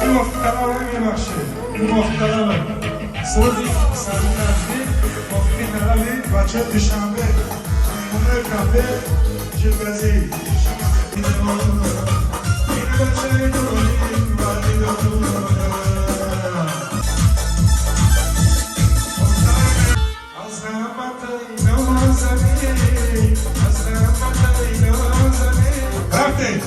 Ин мувофиқталаб мебахшед, ин мувофиқталаб суруди сарнаҷдӣ, мувофиқи талаби бачаи Душанбе, меҳмонои кафе Жилгазӣ. Ин бачаи дорим варди дорам. Аз раҳмати нозанин, аз раҳмати нозанин. Рафтем!